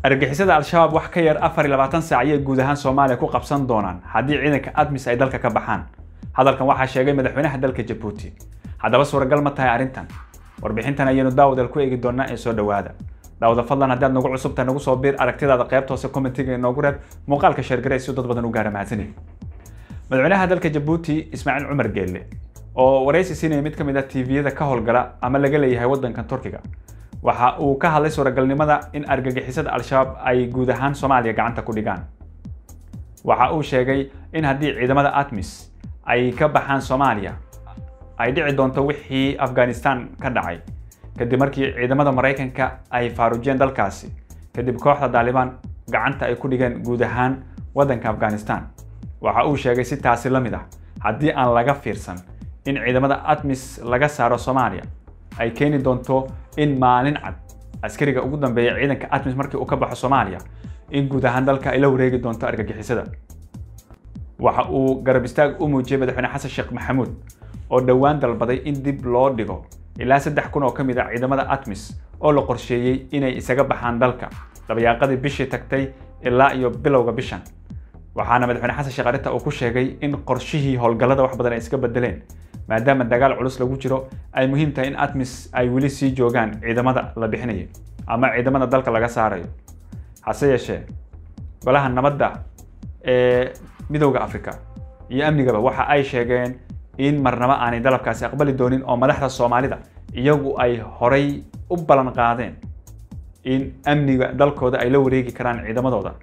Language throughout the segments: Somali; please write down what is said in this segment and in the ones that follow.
Argagixisada Al-Shabaab wax ka yar 24 saac ayay guud ahaan Soomaaliya ku qabsan doonaan haddii ciidanka ATMIS ay dalka ka baxaan. Hadalkan waxaa sheegay madaxweynaha dalka Jabuuti. Haddaba suuragal ma tahay arrintan? Warbixintan ayaynu daawadal ku eegi doonaa ee soo dhawaada. Daawada fadlan haddii aad nagu cusub tahay nagu soo biir, aragtidaada qaybta hoose commentiga inoogu reeb, muuqaalka share garee si dad badan u gaara. Mahadsanid. Madaxweynaha dalka Jabuuti Ismaaciil Cumar Geelle oo wareysi siinaya mid ka mid ah TV-yada ka howlgala ama laga leeyahay waddankan Turkiga, waxa uu ka hadlay suuragalnimada in argagixisada Al-Shabaab ay guud ahaan Soomaaliya gacanta ku dhigaan. Waxa uu sheegay in haddii ciidamada ATMIS ay ka baxaan Soomaaliya ay dhici doonto wixii Afghanistan ka dhacay kadib markii ciidamada Maraykanka ay faarujiyeen dalkaasi, kadib kooxda Taliban gacanta ay ku dhigeen guud ahaan waddanka Afghanistan. Waxa uu sheegay si taasi la mid ah haddii aan laga fiirsan in ciidamada ATMIS laga saaro Soomaaliya ay keeni doonto in maalin cad askariga ugu dambeeya ciidanka ATMIS markii uu ka baxo Soomaaliya in guud ahaan dalka ay la wareegi doonto argagixisada. Waxa uu garab istaag u muujiyay madaxweyne Xasan Sheekh Maxamuud oo dhowaan dalbaday in dib loo dhigo ilaa 3000 oo ka mid ah ciidamada ATMIS oo la qorsheeyay inay isaga baxaan dalka dabayaaqadii bishii tagtay ilaa iyo bilowga bishan. Waxaana madaxweyne Xasan Sheekh arrinta uu ku sheegay in qorshihii howlgallada wax badan ay iska bedeleen maadaama dagaal culus lagu jiro, ay muhiim tahay in ATMIS ay weli sii joogaan ciidamada la bixinayo ama ciidamada dalka laga saarayo. Hase yeeshee golaha nabadda ee Midowga Afrika iyo amnigaba waxa ay sheegeen in marnaba aanay dalabkaasi aqbali doonin oo madaxda Soomaalida iyagu ay horay u ballan qaadeen in amniga dalkooda ay la wareegi karaan ciidamadooda,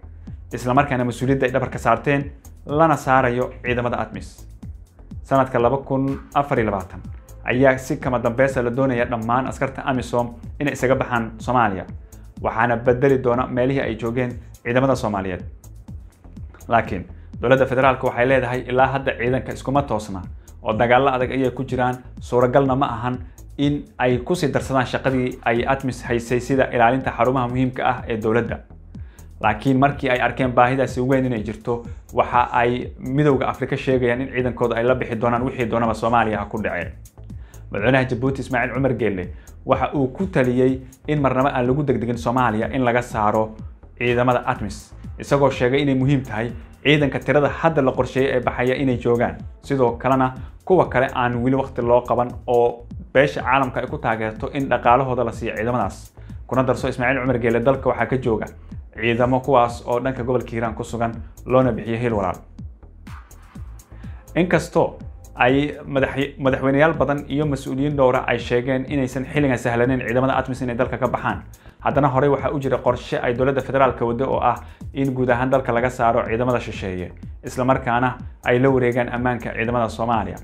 isla markaana mas-uuliyadda ay dhabarka saarteen lana saarayo ciidamada ATMIS. Sanadka 2024 ayaa si kama dambeysa la doonaya dhammaan askarta AMISOM inay isaga baxaan Soomaaliya, waxaana bedeli doona meelihii ay joogeen ciidamada Soomaaliyeed. Laakiin dowladda federaalka waxay leedahay ilaa hadda ciidanka iskuma toosna oo dagaallo adag ayay ku jiraan, suuragalna ma ahan in ay kusii darsadaan shaqadii ay ATMIS haysay sida ilaalinta xarumaha muhiimka ah ee dowladda. Laakiin markii ay arkeen baahidaasi weyn inay jirto, waxa ay Midowga Afrika sheegayaan in ciidankooda ay la bixi doonaan wixii doonaba Soomaaliya ha ku dhaceen. Madaxweynaha Jabuuti Ismaaciil Cumar Geelle waxa uu ku taliyey in marnaba aan lagu degdegin Soomaaliya in laga saaro ciidamada ATMIS, isagoo sheegay inay muhiim tahay ciidanka tirada hadda la qorsheeyay ee baxaya inay joogaan, sidoo kalena kuwa kale aan weli waqti loo qaban oo beesha caalamka ay ku taageerto in dhaqaalahooda la siiyo ciidamadaas. Kuna darso Ismaaciil Cumar Geelle dalka waxaa ka jooga ciidamo kuwaas oo dhanka gobolka Hiiraan ku sugan loona bixiyo hil walaal. Inkastoo ay madaxweyneyaal badan iyo mas-uuliyiin dhowra ay sheegeen inaysan xilligan sahlaneyn ciidamada ATMIS inay dalka ka baxaan, haddana horey waxaa u jira qorshe ay dowladda federaalka waddo oo ah in guud ahaan dalka laga saaro ciidamada shisheeye, isla markaana ay la wareegaan ammaanka ciidamada Soomaaliya.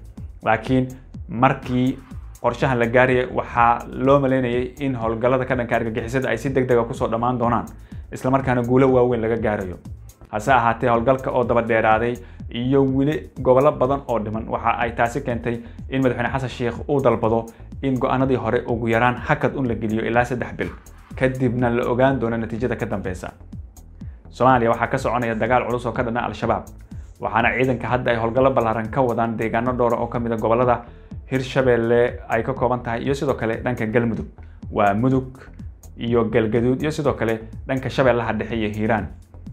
Laakiin markii qorshahan la gaarayay waxaa loo maleynayay in howlgallada ka dhanka argagixisada ay si degdeg ah kusoo dhammaan doonaan, isla markaana guulo waaweyn laga gaarayo. Hase ahaatee howlgalka oo daba dheeraaday iyo weli gobollo badan oo dhiman waxa ay taasi keentay in madaxweyne Xasan Sheekh uu dalbado in go'aanadii hore ugu yaraan hakad un la geliyo ilaa 3 bil, kadibna la ogaan doono natiijada ka dambeysa. Soomaaliya waxaa ka soconaya dagaal culus oo ka dhana Al-Shabaab, waxaana ciidanka hadda ay howlgallo ballaaran ka wadaan deegaano dhowra oo ka mid ah gobollada Hirshabeelle ay ka kooban tahay iyo sidoo kale dhanka Galmudug, waa Mudug iyo Galgaduud, iyo sidoo kale dhanka Shabeellaha Dhexe iyo Hiiraan.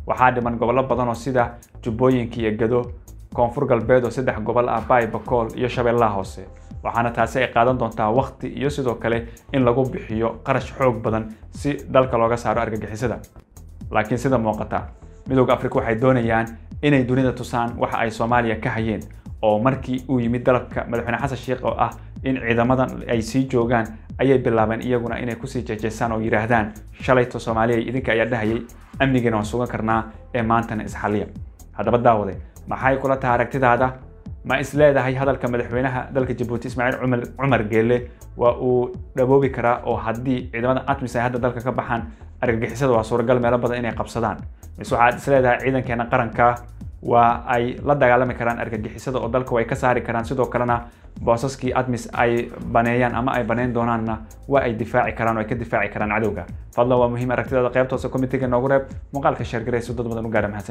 Waxaa dhiman gobollo badan oo sida Jubbooyinka iyo Gado, Koonfur Galbeed oo 3 gobol ah, Baay, Bakool iyo Shabeellaha Hoose. Waxaana taasi ay qaadan doontaa waqti iyo sidoo kale in lagu bixiyo qarash xoog badan si dalka looga saaro argagixisada. Laakiin sida muuqata Midowga Afrika waxay doonayaan inay dunida tusaan waxa ay Soomaaliya ka hayeen, oo markii uu yimid dalabka madaxweyne Xasan Sheekh oo ah in ciidamadan ay sii joogaan ayay bilaabeen iyaguna inay kusii jeejeesaan oo yidhaahdaan shalayto Soomaaliya idinka ayaa dhahayay amnigeena waan sugan karnaa ee maantana isxalliya. Haddaba daawade, maxay kula tahay aragtidaada? Ma is leedahay hadalka madaxweynaha dalka Jabuuti Ismaaciil Cumar Geelle waa uu dhaboobi karaa oo haddii ciidamada ATMIS ay hadda dalka ka baxaan argagixisada waa suuragal meelo badan inay qabsadaan? Mise waxaad is leedahay ciidankeena qaranka waa ay la dagaalami karaan argagixisada oo dalka way ka saari karaan, sidoo kalena boosaskii ATMIS ay baneeyaan ama ay baneyn doonaanna waa ay difaaci karaan oo ay ka difaaci karaan cadowga? Fadlan waa muhiim aragtidaada qaybta hoose commentiga noogu reeb, muuqaalka share garee si dad badan u gaara. Mahadsanid.